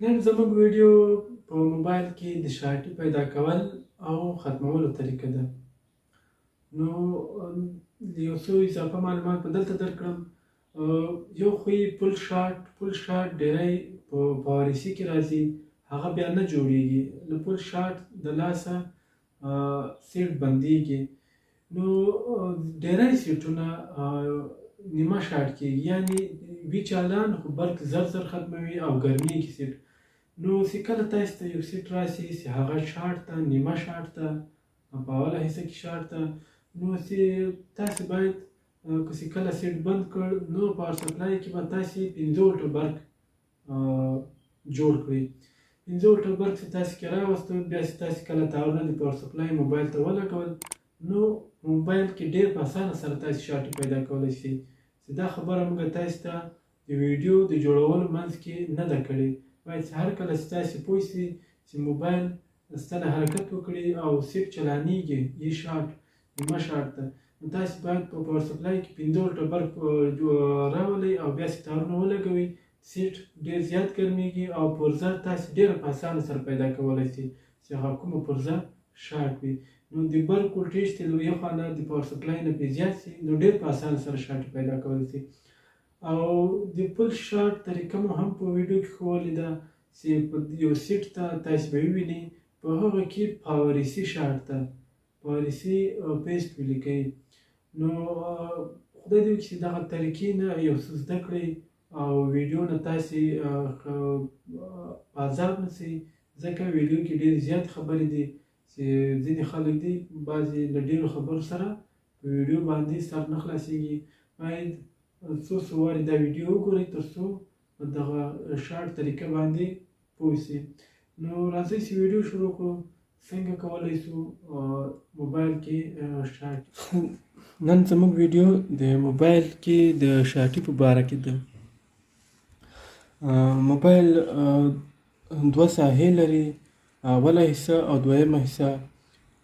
نن زموږ ویډیو په موبایل کې د شارټي پیدا کول او ختمولو طریقه ده. نو یو څو اضافه معلومات به دلته درکړم. یو خو یې پل شارټ، پل شارټ ډیری په پاور ای سي کې راځي، هغه بیا نه جوړیږي. له پل شارټ د لاسه سیټ بندیږي، نو ډیری سیټونه نیمه شارټ کیږي، یعنی وی چالان خو برق زر زر ختموي او ګرمیږي سیټ. نو چې کله تاسو ته یو سیټ راشي چې هغه شارټ ته، نیمه شارټ ته، په اوله حصه کې شارټ ته، نو چې تاسو باید که چې کله سیټ بند کړ نو پاور سپلای کې به تاسو 5 ولټه برق جوړ کړئ. 5 ولټه برق چې تاسو کې راوستو، بیا چې تاسو کله تارونه د پاور سپلای موبایل ته ولګول، نو موبایل کې ډېر په اسانه سره تاسو شارټي پیدا کولی شئ. چې دا خبره موږ تاسو ته د ویډیو د جوړولو منځ کې نه ده کړې. باید چې هر کله چې تاسو پوه شئ چې موبایل ستنه حرکت وکړي او سیټ چلانیږي، یې شارټ نیمه شارټ ده، نو تاسو باید په پاور سپلای کې 5 ولټه برق راولئ او بیا چې تارونه ولګوئ، سیټ ډېر زیات ګرمیږي او پرزه تاسو ډېره په اسانه سره پیدا کولی شئ چې هغه کومه پرزه شارټ وي. نو د برق ولټیج چې له یو خوا نه د پاور سپلای نه پرې زیات شي، نو ډېر په اسانه سره شارټ پیدا کولی شي. او د پل شارټ طریقه مو هم په ویډیو کې ښوولې ده چې په یو سیټ ته تاسو به ووینئ، په هغه کې پاور ای سي شارټ ده، پاور ای سي پیسټ ولیکئ. نو خدای دې وکړي چې دغه طریقې نه یو څه زده کړئ او ویډیو نه تاسې په عذاب نه شئ، ځکه ویډیو کې ډېرې زیاتې خبرې دي چې ځینې خلک دي بعضې له ډېرو خبرو سره په ویډیو باندې سر نه خلاصېږي. باید څو څو وارې دا ویډیو وګورئ تر څو په دغه شارټ طریقه باندې پوه شئ. نو راځئ چې ویډیو شروع کړو، څنګه کولی شو موبایل کې شارټ. نن زموږ ویډیو د موبایل کې د شارټي په باره کې ده. موبایل دوه ساحې لري، اوله حصه او دویمه حصه،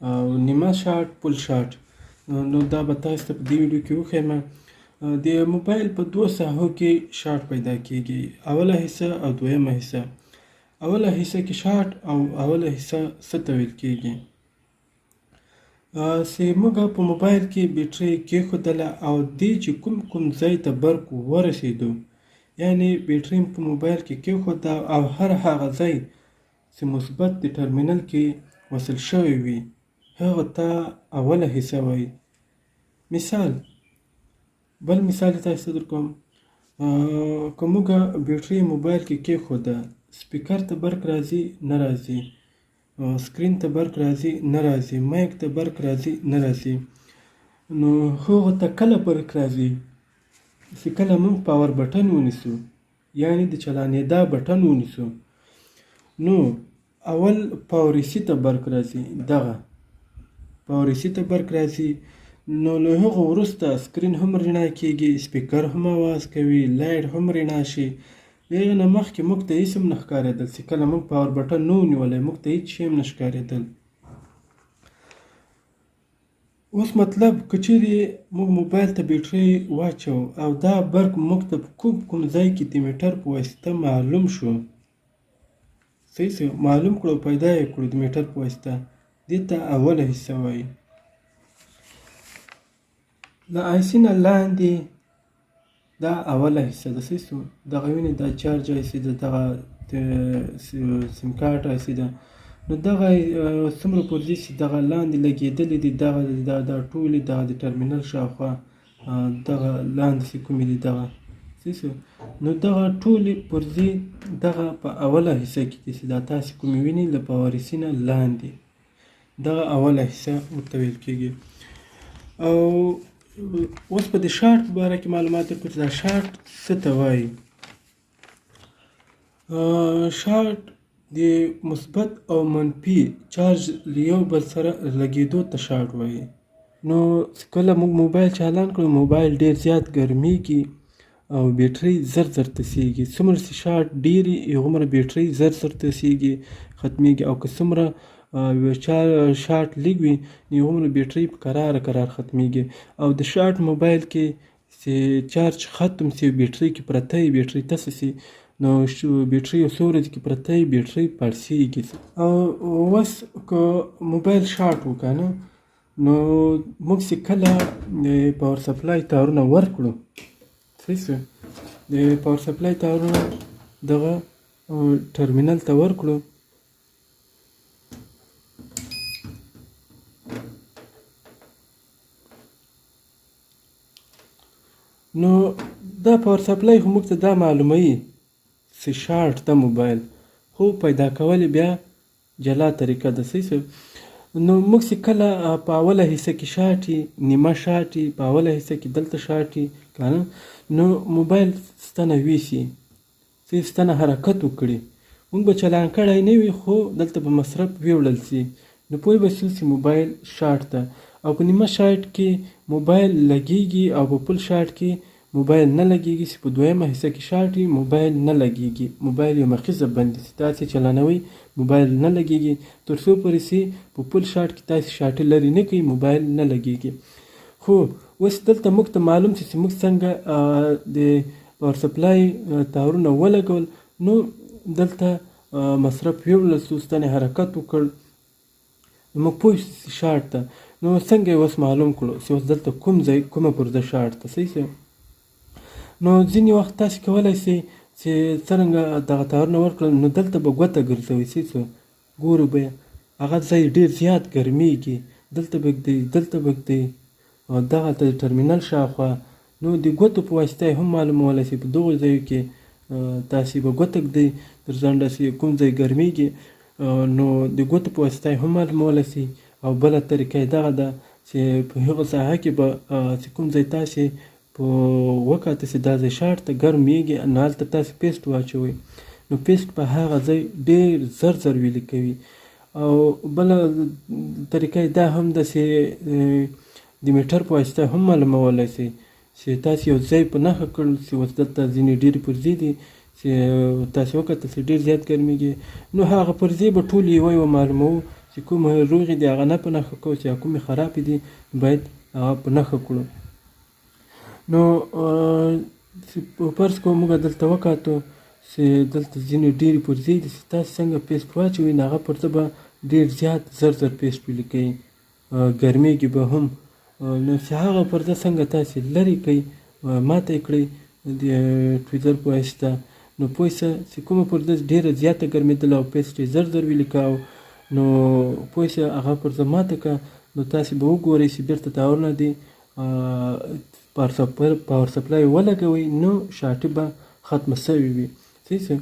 او نیمه شارټ، پل شارټ. نو دا به تاسو ته په دې ویډیو کې وښیم. د موبایل په دوو ساحو کې شارټ پیدا کیږي، اوله حصه او دویمه حصه. اوله حصه کې شارټ او اوله حصه څه ته ویل کیږي؟ چې موږ په موبایل کې بیټرۍ کېښودله او دې چې کوم کوم ځای ته برق ورسېدو، یعنی بیټرۍ په موبایل کې کېښوده او هر هغه ځای چې مثبت د ټرمینل کې وصل شوی وي هغه ته اوله حصه وایي. مثال، بل مثال تاسو ته درکوم. که موږ بیټرۍ موبایل کې کېښوده، سپیکر ته برق راځي نه راځي، سکرین ته برق راځي نه راځي، مایک ته برق راځي نه راځي. نو هغه ته کله برق راځي؟ چې کله موږ پاور بټن ونیسو، یعنی د چلانېدا بټن ونیسو، نو اول پاور ای سي ته برق راځي، دغه پاور ای سي ته برق راځي. نو له هغه وروسته سکرین هم رڼا کیږي، سپیکر هم اواز کوي، لایټ هم رڼا شي. له هغې نه مخکې موږ ته هېڅ هم نه ښکارېدل، چې کله موږ پاور بټن نه و نیولی موږ ته هېڅ شی هم نه ښکارېدل. اوس مطلب که چیرې موږ موبایل ته بیټرۍ واچوو او دا برق موږ ته په کوم کوم ځای کې د میټر په واسطه معلوم شو، صحیح شو، معلوم کړو، پیدا یې کړو د میټر په واسطه، دې ته اوله حصه وایي. له آی سي نه لاندې دا اوله حصه ده، صحیح شو. دغه وینې دا چارج آی سي ده، دغه سیم کارت آی سي ده. نو دغه څومره پرزې چې دغه لاندې لګېدلې دي، دغه دا ټولې دغه د ټرمینل شاوخوا دغه لاندې چې کومې دي دغه، صحیح شو. نو دغه ټولې پرزې دغه په اوله حصه کې دي چې دا تاسې کومې وینئ له پاور ای سي نه لاندې، دغه اوله حصه ورته ویل کېږي. او اوس په د شارټ په باره کې معلومات درکړو چې دا شارټ څه ته وایي. شارټ د مثبت او منفي چارج له یو بل سره لګېدو ته شارټ وایي. نو کله موږ موبایل چالان کړو، موبایل ډېر زیات ګرمیږي او بیټرۍ زر زر تسیږي. څومره چې شارټ ډېر وي هغومره بیټرۍ زر زر تسیږي، ختمیږي. او که څومره شارټ لږ وي نو هغومره بیټرۍ په کراره کرار ختمیږي. او د شارټ موبایل کې چې چارج ختم شي، بیټرۍ کې پرته وي، بیټرۍ تسه شي، نو بیټرۍ یو څو ورځې کې پرته وي، بیټرۍ پړسېږي. او اوس که موبایل شارټ و که نه، نو موږ چې کله د پاور سپلای تارونه ورکړو، صحیح شو، د پاور سپلای تارونه دغه ټرمینل ته ورکړو، نو دا پاور سپلای خو موږ ته دا معلوموي چې شارټ ده موبایل، خو پیدا کول یې بیا جلا طریقه ده. صحیح شو. نو موږ چې کله په اوله حصه کې شارټ وي، نیمه شارټ وي، په اوله حصه کې دلته شارټ وي که نه، نو موبایل ستنه ویسي، چې ستنه حرکت وکړي، موږ به چلان کړی نه وي، خو دلته به مصرف ویوړل شي، نو پوه به شو چې موبایل شارټ ده. او په نیمه شارټ کې موبایل لګیږي او په فل شارټ کې موبایل نه لګیږي. چې په دویمه حصه کې شارټ وي موبایل نه لګیږي، موبایل یو مخیزه بند چې تاسې چلانوئ موبایل نه لګیږي، تر څو پورې چې په فل شارټ کې تاسې شارټي لرې نه کړئ موبایل نه لګیږي. خو اوس دلته موږ ته معلوم شي چې موږ څنګه د پاور سپلای تارونه ولګول، نو دلته مصرف ویوړل شو، ستنې حرکت وکړ، نو موږ پوه شو چې شارټ ده. نو څنګه یې اوس معلوم کړو چې اوس دلته کوم ځای کومه پرزه شارټ ده؟ صحیح شو. نو ځینې وخت تاسې کولی شئ چې څرنګه دغه تارونه ورکړل، نو دلته به ګوته ګرځوئ، صحیح شو، ګورو به هغه ځای ډېر زیات ګرمېږي، دلته به ږدئ، دلته به ږدئ، او دغلته د ټرمینل شاوخوا، نو د ګوتو په واسطه یې هم معلومولی شئ. په دغو ځایو کې تاسې به ګوته ږدئ تر ځنډه چې کوم ځای ګرمېږي، نو د ګوتو په واسطه یې هم معلومولی شئ. او بله طریقه یې دغه ده چې په هغه ساحه کې به چې کوم ځای تاسې په وکاته چې دا ځای شارټ ته ګرمېږي، نو هلته تاسې پیسټ واچوئ، نو پیسټ په هغه ځای ډېر زر زر ویلي کوي. او بله طریقه یې دا هم ده چې د میټر په واسطه هم معلومولی شئ چې تاسې یو ځای په نښه کړ چې اوس دلته ځینې ډېرې پرزې دي چې تاسې وکتل چې ډېر زیات ګرمېږي، نو هغه پرزې به ټولې یوه یوه معلوموو چې کومې روغې دي هغه نه په نښه کوو، چې کومې خرابې دي باید هغه په نښه کړو. نو فرض کوو موږ دلته وکاتو چې دلته ځینې ډېرې پرزې دي، چې تاسې څنګه پیسټ واچوئ نو هغه پرزه به ډېر زیات زر زر پیسټ ولیکئ، ګرمېږي به هم. نو چې هغه پرده څنګه تاسې لرې کړئ، ماته یې کړئ د ټویزر په واسطه، نو پوه سه چې کومه پرده ډېره زیاته ګرمېدله او پیسټ یې زر زر ولیکه، نو پوه سه هغه پرده ماته کړه، نو تاسې به وګورئ چې بېرته تارونه دي پاور سپلای ولګوئ، نو شارټي به ختمه سوې وي. صحیح سه.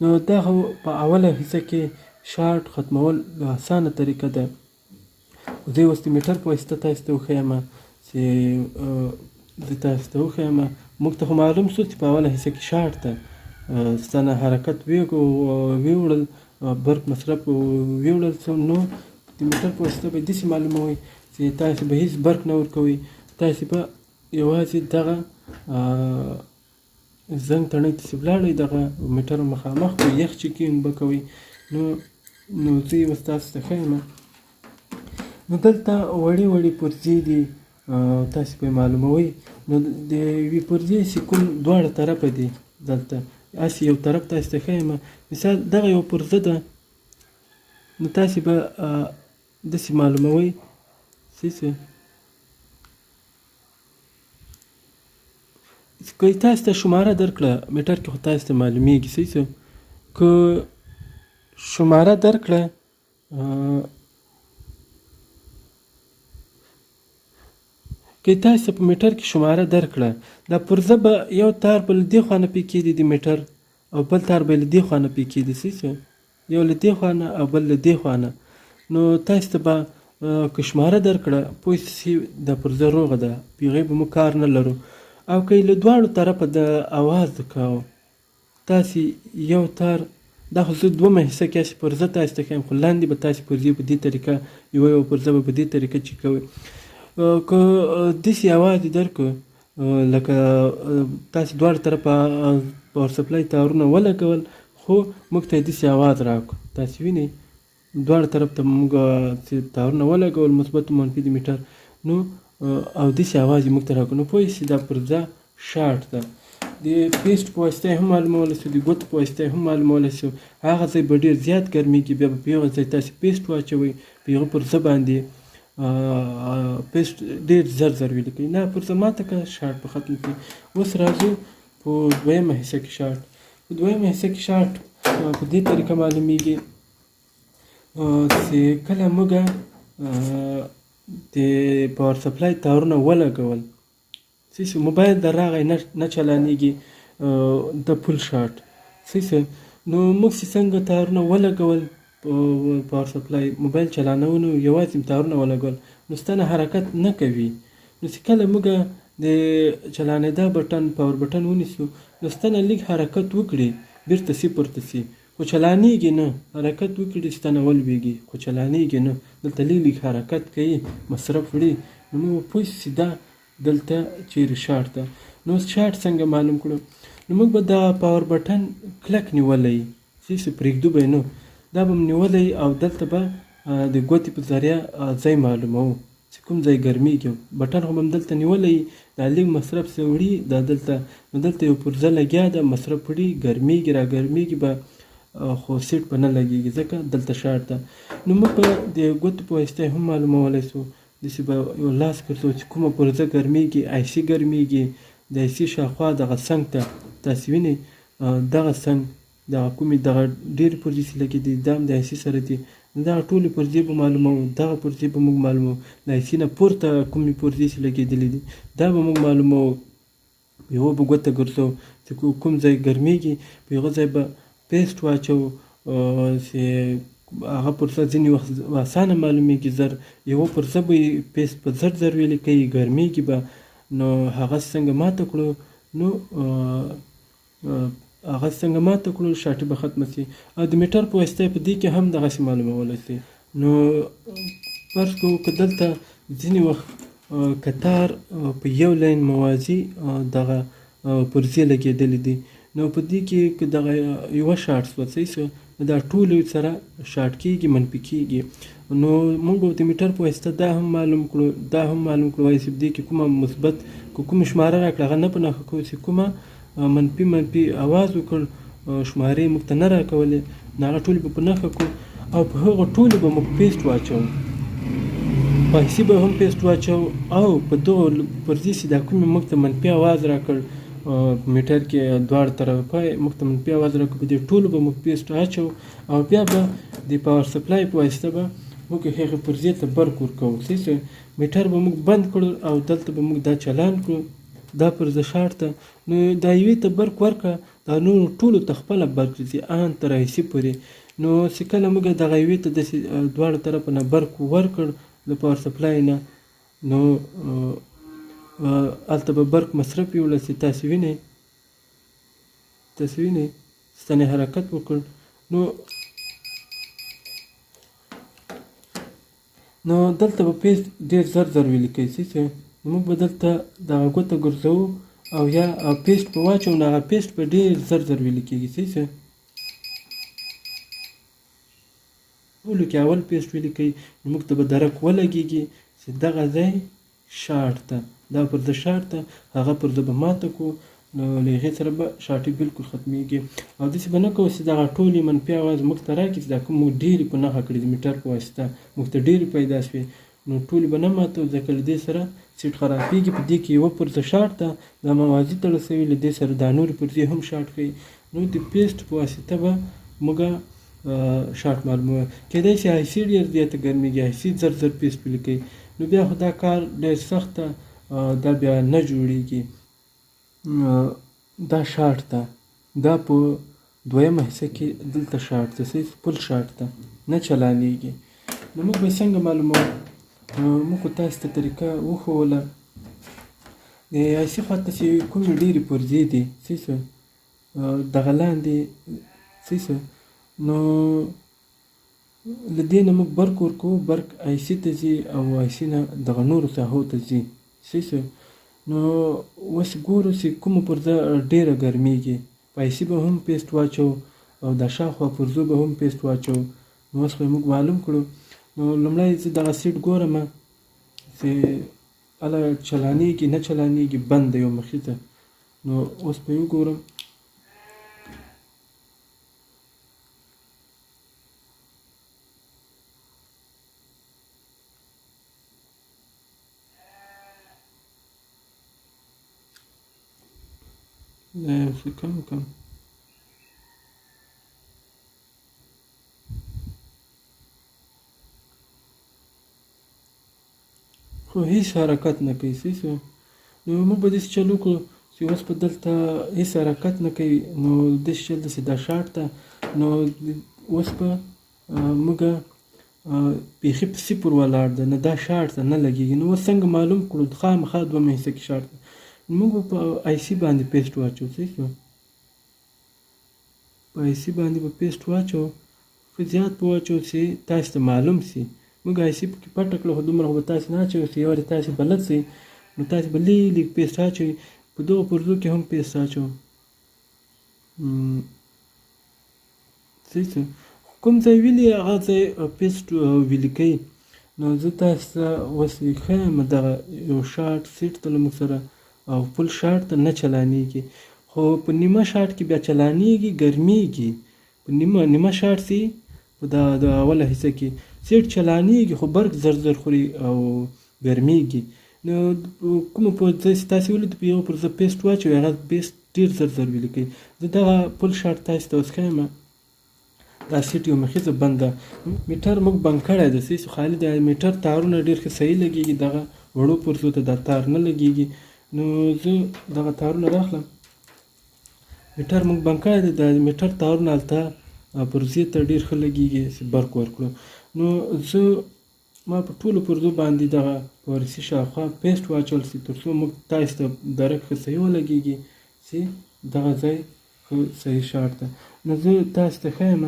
نو دا خو په اوله حصه کې شارټ ختمول اسانه طریقه ده. زه یې اوس د میټر په واسطه تاسو ته وښیم چې زه تاسو ته وښیم، موږ ته خو معلوم شو چې په اوله حصه کې شارټ ده، ستنه حرکت ویوړل، برق مصرف ویوړل شو، نو د میټر په واسطه به داسې معلوموئ چې تاسو به هیڅ برق نه ورکوئ، تاسو به یوازې دغه زنګ تڼۍ ته چې ولاړئ دغه میټر مخامخ کوئ، یخ چیکینګ به کوئ. نو زه یې اوس تاسو ته ښیم. نو دلته وړې وړې پرزې دي، تاسې به یې معلوموئ. نو د یوې پرزې چې کوم دواړه طرفه دي، دلته هسې یو طرف تاسې ته ښیم، مثال دغه یو پرزه ده، نو تاسې به داسې معلوموئ چې که تاسو ته شماره درکړه میټر کې خو تاسو ته معلومیږي، صحیح څه؟ که شماره درکړه که تاسو په میټر کې شماره درکړه، دا پرزه به یو تار به له دې خوا نه پرې کېدي د میټر او بل تار به له دې خوا نه پرې کېدي، صحیح څه؟ یو له دې خوا نه او بل له دې خوا نه. نو تاسو ته به که شماره درکړه پوه شئ چې دا پرزه روغه ده، په هغې به موږ کار نه لرو. او که یې له دواړو طرفه د اواز کاوه تاسې یو تار، دا خو زه دومه حصه کې هسې پرزه تاسې ته ښیم، خو لاندې به تاسې پرزې په دې طریقه یوه یوه پرزه به په دې طریقه چې کوئ. که داسې اواز یې درکړ لکه تاسې دواړه طرفه پاور سپلای تارونه ولګول، خو موږ ته یې داسې اواز راکړ، تاسې وینئ دواړه طرف ته موږ چې تارونه ولګول مثبت او منفي د میټر، نو او داسې اواز یې موږ ته راکړ، نو پوه شئ چې دا پرزه شارټ ده. د پیسټ په واسطه هم معلومولی سو، د ګوتو په واسطه هم معلومولی سو. هغه ځای به ډېر زیات ګرمیږي، بیا به په یوه ځای تاسې پیسټ واچوئ، په یوه پرزه باندې پیسټ ډېر زر زر ویلي کوي، نه پرزه ماته که شارټ به ختم کړي. اوس راځو په دویمه حصه کې شارټ. په دویمه حصه کې شارټ په دې طریقه معلومیږي چې کله موږ د پاور سپلای تارونه ولګول، صحیح موبایل در راغی نه چلانیږي د پول شارټ، صحیح. نو موږ چې څنګه تارونه ولګول پاور سپلای موبایل چلانوو، نو یوازې تارونه ولګول نو ستنه حرکت نه کوي. نو چې کله موږ د چلانېدا بټن پاور بټن ونیسو نو ستنه لږ حرکت وکړي بیرته صفر ته سي، خو چلانیږي نه، حرکت وکړي ستنه ولویږي خو چلانیږي نه، دلته لږ لږ حرکت کوي مصرف وړي. نو موږ پوه شو چې دا دلته چیرې شارټ ده. نو اوس شارټ څنګه معلوم کړو؟ نو موږ به دا پاور بټن کلک نیولی، چې پرېږدو به یې نه، دا به مو نیولی او دلته به د ګوتې په ذریعه ځای معلوموو چې کوم ځای ګرمیږي. بټن خو به مو دلته نیولی، دا لږ مصرف څه وړي، دا دلته نو دلته یو پرزه لګیا ده، مصرف وړي، ګرمیږي راګرمیږي به، خو سیټ به نه لګیږي ځکه دلته شارټ ده. نو موږ به د ګوتو په واسطه هم معلومولی سو، داسې به یو لاس ګرځو چې کومه پرزه ګرمیږي، آیسي ګرمیږي، د آیسي شاوخوا دغه څنګ ته تاسې وینئ دغه څنګ دغه کومې دغه ډېرې پرزې چې لګېدلي دا هم د آیسي سره دي، دغه ټولې پرزې به معلوموو، دغه پرزې به موږ معلوموو، د آیسي نه پورته کومې پرزې چې لګېدلي دي دا به موږ معلوموو. په یوه به ګوته ګرځو چې کوم ځای ګرمیږي، په هغه ځای به پیسټ واچوو چې هغه پرزه ځینې وخت اسانه معلومیږي، زر یوه پرزه به یې پیسټ په زر زر ویلي کوي، ګرمیږي به، نو هغه څنګه ماته کړو، نو هغه څنګه ماته کړو شاټي به ختمه سي. او د میټر په واسطه په دې کې هم دغسې معلومولی سي. نو فرض کړو که دلته ځینې وخت کتار په یو لاین موازي دغه پرزې لګېدلې دي، نو په دې کې که دغه یوه شارټ سوه، صحیح سوه، نو دا ټولې سره شارټ کېږي، منفي کېږي. نو موږ به د میټر په واسطه دا هم معلوم کړو، دا هم معلوم کړو، وایي چې په دې کې کومه مثبت که کومه شماره راکړه هغه نه په نښه کوو، چې کومه منفي منفي اواز وکړ شمارې موږ ته نه راکولې، نو هغه ټولې به په نښه کړو او په هغو ټولو به موږ پیسټ واچوو، په آیسي به هم پیسټ واچوو او په دغو پرزې چې دا کومې موږ ته منفي اواز راکړ په میټر کې دواړه طرفه موږ ته منفي اواز راکړ، په دې ټولو به موږ پیسټ اچوو او بیا به د پاور سپلای په واسطه به موږ هغې پرزې ته برق ورکوو. صحیح سو، میټر به موږ بند کړو او دلته به موږ دا چلان کړو، دا پرزه شارټ ده، نو دا یوې ته برق ورکړه دا نورو ټولو ته خپله برق ځي ان تر آیسي پورې. نو چې کله موږ دغه یوې ته داسې دواړو طرفه نه برق ورکړ د پاور سپلای نه، نو هلته به برق مصرف یوړل چې تاسې وینئ، تاسې وینئ ستنې حرکت وکړ، نو نو دلته به پیج ډېر زر زر ویلي کوي، صحیح سو. نو موږ به دلته دغه ګوته ګرځوو او یا پیسټ به واچوو، نو هغه پیسټ به ډېر زر زر ویلي کېږي، صحیح سو. ټولو کې اول پیسټ ویلي کوي، نو موږ ته به درک ولګېږي چې دغه ځای شارټ ده، دا پر ده شارټ ده، هغه پر ده به ماته کړو، نو له هغې سره به شارټي بلکل ختمېږي. او داسې به نه کوو چې دغه ټولې منفي اواز موږ ته راکړي، چې دا کوم موږ ډېرې په نښه کړې د میټر په واسطه موږ ته ډېرې پیدا شوې، نو ټولې به نه ماتوو، ځکه له دې سره سیټ خرابېږي. په دې کې یوه پرزه شارټ ده، دا موازي تړل شوې، له دې سره دا نورې پرزې هم شارټ کوي، نو د پیسټ په واسطه به موږ شارټ معلوموو. کېدای شي آیسي ډېر زیاته ګرمېږي، آیسي زر زر پیسټ ولیکئ، نو بیا خو دا کار ډېر سخت ده، دا بیا نه جوړېږي. دا شارټ ده، دا په دویمه حصه کې دلته شارټ ده، صحیح فل شارټ ده، نه چلانېږي. نو موږ به یې څنګه معلوموو؟ موږ خو تاسې ته طریقه وښووله. د آیسي خوا ته چې کومې ډېرې پرزې دي، صحیح سو، دغه لاندې، صحیح سو، نو له دې نه موږ برق ورکوو، برق آیسي ته ځي او آیسي نه دغه نورو ساحو ته ځي، صحیح سو. نو اوس ګورو چې کومه پرزه ډېره ګرمېږي، په آیسي به هم پیسټ واچوو او دا شاوخوا پرزو به هم پیسټ واچوو. نو اوس خو یې موږ معلوم کړو. نو لومړی زه دغه سیټ ګورم چې هله چلانېږي نه چلانېږي، بند دی یو مخیزه. نو اوس به یې وګورم. دا یو څه کم کم. خو هیڅ حرکت نه کوي، صحیح شو. نو موږ به داسې چل وکړو چې اوس به دلته هیڅ حرکت نه کوي، نو داسې چل داسې دا شارټ ده. نو اوس به موږ بیخي په صفر ولاړ ده، نه دا شارټ ده نه لګېږي. نو اوس څنګه معلوم کړو خامخا دومه حصه کې شارټ ده؟ موږ به په آی سي باندې پیسټ واچو، صحیح شو. په آی سي باندې به پیسټ واچو، ښه زیات به واچو چې تاسې ته معلوم سي. موږ آی سي پکې پټه کړه، خو دومره خو به تاسې نه اچوئ چې یو وارې تاسې بلد سئ نو تاسې به لږ لږ پیسټ اچوئ. په دغو پرزو کې هم پیسټ اچو، صحیح شو. کوم ځای ویلي هغه ځای پیسټ ویلي کوي. نو زه تاسو ته اوس ښیم دغه یو شارټ سیټ ته له موږ سره او فل شارټ ته نه چلانیږي، خو په نیمه شارټ کې بیا چلانیږي، ګرمیږي. په نیمه نیمه شارټ سي په دا د اوله حصه کې سیټ چلانیږي، خو برق زر زر خوري او ګرمیږي. نو کومه په ځای چې تاسې ولید په یو پر زه پیسټ واچوئ، هغه پیسټ ډېر زر زر ویلي کوي. زه دغه فل شارټ تاسې ته اوس ښیم. دا سیټ یو مخیزه بند ده، میټر موږ بند کړی دی، صحیح خالي د میټر تارونه ډېر ښه صحیح لګېږي، دغه وړو پرزو ته دا تار نه لګېږي. نو زه دغه تارونه راخلم، میټر موږ بند کړی دی، د میټر تارونه هلته پرزې ته ډېر ښه لګېږي چې برق ورکړو. نو زه ما په ټولو پرزو باندې دغه پورسي شاوخوا پیسټ واچول سي تر څو موږ تاسو ته درک ښه صحیح ولګېږي چې دغه ځای ښه صحیح شارټ ده. نو زه تاسو ته ښیم،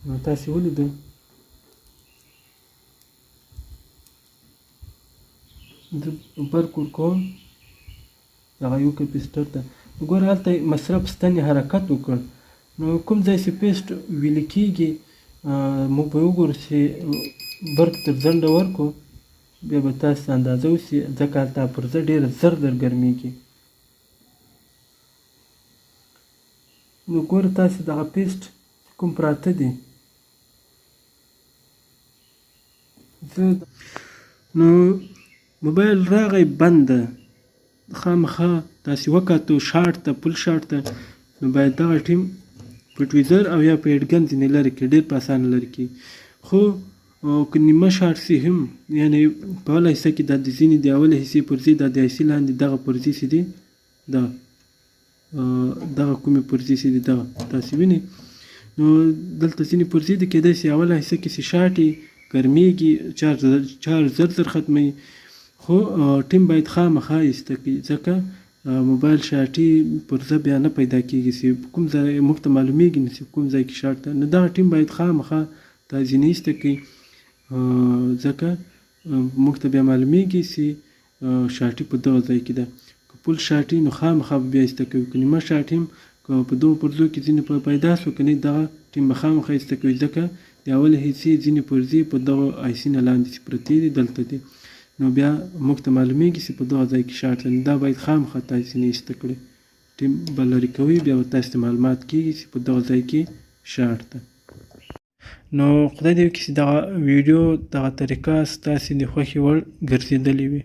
نو تاسو ولیده زه برق ورکوم دغه یو کپیسټر ته. ګوره هلته مصرف ستنې حرکت وکړ. نو کوم ځای چې پیسټ ویلي کېږي موږ به وګورو چې برق تر ځنډه ورکړو، بیا به تاسو ته اندازه وشي، ځکه هلته پرزه ډېره زر زر ګرمېږي. نو ګوره تاسو دغه پیسټ کوم پراته دي، زه نو موبایل راغی بند ده، خامخا تاسې وکاتو شارټ ته، فل شارټ ته. نو باید دغه ټیم په ټویزر او یا په هیډګن ځینې لرې کړي، ډېر په اسانه لرې کېږي. خو که نیمه شارټ سي هم، یعنې په اوله حصه کې دا د ځینې د اولې حصې پرزې دا د آی سي لاندې دغه پرزې چې دي، دا دغه کومې پرزې چې دي دغه تاسې وینئ. نو دلته ځینې پرزې دي کېدای شي اوله حصه کې چې شارټ یې ګرمېږي، چارج زر زر ختموي، خو ټیم باید خامخا ایسته کړي، ځکه موبایل شارټي پرزه بیا نه پیدا کېږي چې کوم ځای موږ ته معلومېږي نه چې کوم ځای کې شارټ ده. نو دغه ټیم باید خامخا دا ځینې ایسته کړي، ځکه موږ ته بیا معلومېږي چې شارټي په دغه ځای کې ده. که فل شارټي نو خامخا به بیا ایسته کوي، که نیمه شارټي هم که په دغو پرزو کې ځینې پیدا شو که نه دغه ټیم به خامخا ایسته کوي، ځکه د اولې حصې ځینې پرزې په دغو آی سي نه لاندې چې پرتې دي دلته دي. نو بیا موږ ته معلومېږي چې په دغه ځای کې شارټ ده. نو دا باید خامخا تاسې ځینې ایسته کړئ، ټیم به لرې کوئ، بیا به تاسې ته معلومات کېږي چې په دغه ځای کې شارټ ده. نو خدای دې وکړي چې دغه ویډیو دغه طریقه ستاسې د خوښې وړ ګرځېدلې وي.